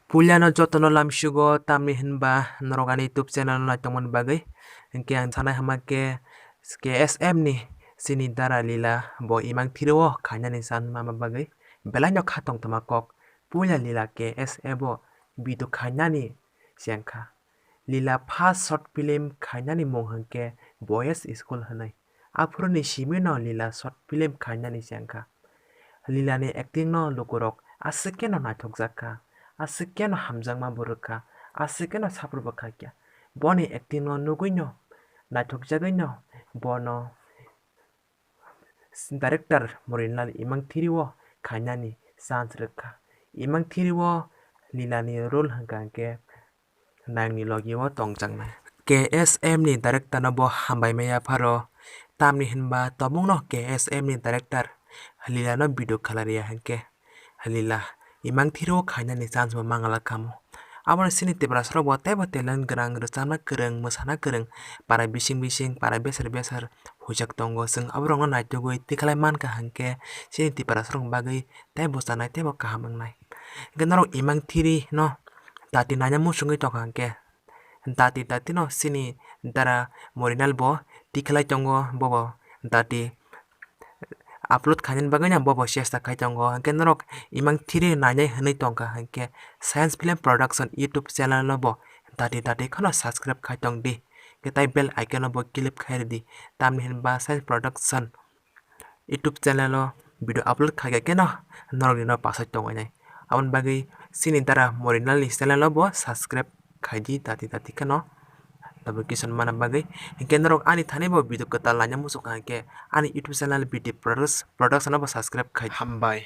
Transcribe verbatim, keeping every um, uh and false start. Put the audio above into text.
Puilano jotono lamsugo, tamni hinba norok ani YouTube channel no naitongmani bagwi. Hinkhe ang sanai hama khe K S M ni chini dara Lila bo imang thiri o khainani chance manma bagwi belaino kha tongthoma kok. Puila Lila K S M o video khainani chengkha. Lila first short film khainani mung hinkhe Boys School hinwi. Aphuruni simino Lila short film khainani chengkha. Lilani acting no lukurok aswk keno naithokjak kha, aswk keno hamjakma bo rwkha, aswk keno saphuru bo khaikha. Boni acting no nugwino naithokjagwino bono director Morinlal imang thiri o khainani chance rwkha. Imang thiri o Lilani role hwnkha hinkhe nangni logi o tongjaknai. K S M ni director no bo hambai maya pharo, tamni hinba tobokno K S M ni director Lila no video khalariya hinkhe Lila imang thiri o khainani chance bo mangala khamu. Aboni chini Tiprasa rok bo teibo talent gwnang, rwchapna kwrwng, mwsana kwrwng, para bising bising, para besar besar huijak tongo. Chwng aborokno naitugwi tikhlai mankha hinkhe chini Tiprasa rokni bagwi teibo chanai teibo kaham wngnai. Hinkhe norok imang thiri no dati naina muchungwi tongkha hinkhe dati dati no chini dara Morinal bo tikhlai tongo, bobo dati upload khainani bagwi no bobo chesta khai tongo. Hinkhe norok imang thiri nainai hinwi tongkha hinkhe Science Film Production YouTube channel no bo dati dati kheno subscribe khai tongdi. Hinkhe tai bell icon no bo click khai rwdi. Tamni hinba Science Production YouTube channel o video upload khaikha keno norokni no pasai tongnai. Aboni bagwi chini dara Morinal ni channel o bo subscribe khaidi dati dati kheno notification mana bagwi. Hinkhe norok ani thani bo video kwtal naina muchungkha hinkhe ani YouTube channel B T Products, Production o bo subscribe khai. Hambai.